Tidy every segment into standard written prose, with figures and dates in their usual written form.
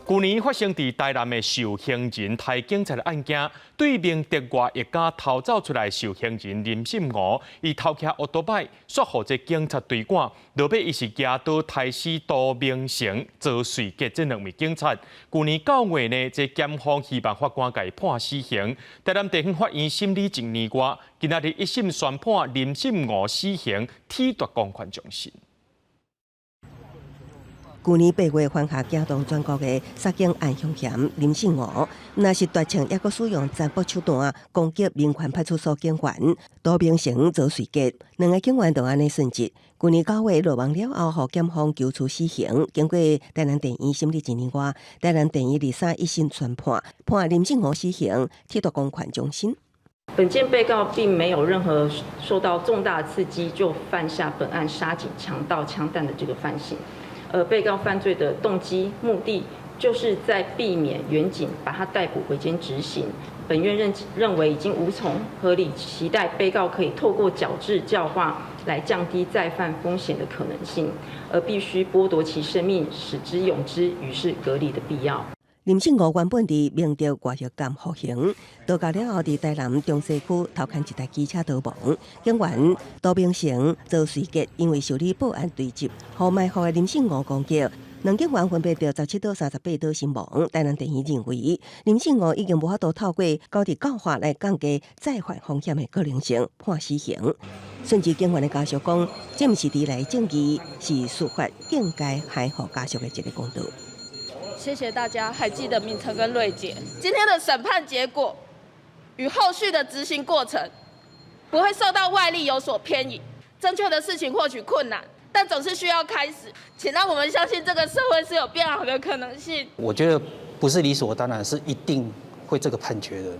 舊年發生佇台南的受刑人刣警察的案件，對明德外役監逃走出來受刑人林信吾，伊偷騎歐多擺，煞予這警察追趕，落尾伊是舉刀刣死杜明成、周瑞杰這兩位警察。舊年9月呢，這檢方希望法官共伊判死刑。台南地方法院審理一年外，今仔日一審宣判林信吾死刑，褫奪公權終身。舊年8月犯下驚動全國的殺警案兇嫌林信吾，若是奪槍，抑閣使用殘暴手段攻擊民權派出所警員杜明成、周瑞杰兩个警員就按呢殉職。舊年9月落網了後，予檢方求處死刑。經過台南地院審理一年外，台南地院二三一審宣判，判林信吾死刑，褫奪公權終身。本件被告並沒有任何受到重大刺激就犯下本案殺警、強盜、槍彈的這個犯行。而被告犯罪的動機目的，就是在避免員警把他逮捕回監執行。本院認為已經無從合理期待被告可以透過矯治教化來降低再犯風險的可能性，而必須剝奪其生命，使之永之與世隔離的必要。林信吾原本佇明德外役監服刑，逃獄了後，佇台南中西區偷牽一台機車逃亡。警員杜明成、周瑞杰因為受理報案追緝，予埋伏的林信吾攻擊，兩警員分別著17刀、38刀身亡。台南地院認為，林信吾已經無法度透過矯治教化來降低再犯風險的可能性，判死刑。殉職警員的家屬講，這毋是遲來正義，是司法應該還予家屬的一个公道。謝謝大家還記得明成跟瑞杰。今天的審判結果與後續的執行過程不會受到外力有所偏移。正確的事情或許困難，但總是需要開始。請讓我們相信這個社會是有變好的可能性。我覺得不是理所當然，是一定會這個判決的，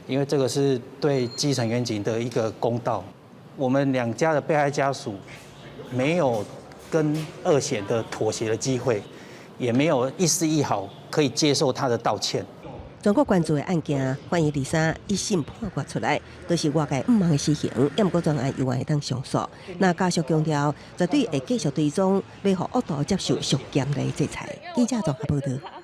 因為這個是對基層員警的一個公道。我們兩家的被害家屬沒有跟惡嫌的妥協的機會。也沒有一絲一毫可以接受他的道歉。全國關注的案件，法院二三一審判決出來，都是外界毋望的死刑，抑毋過全案猶原會當上訴。那家屬強調，絕對會繼續追蹤，欲予惡徒接受上嚴厲制裁。記者綜合報道。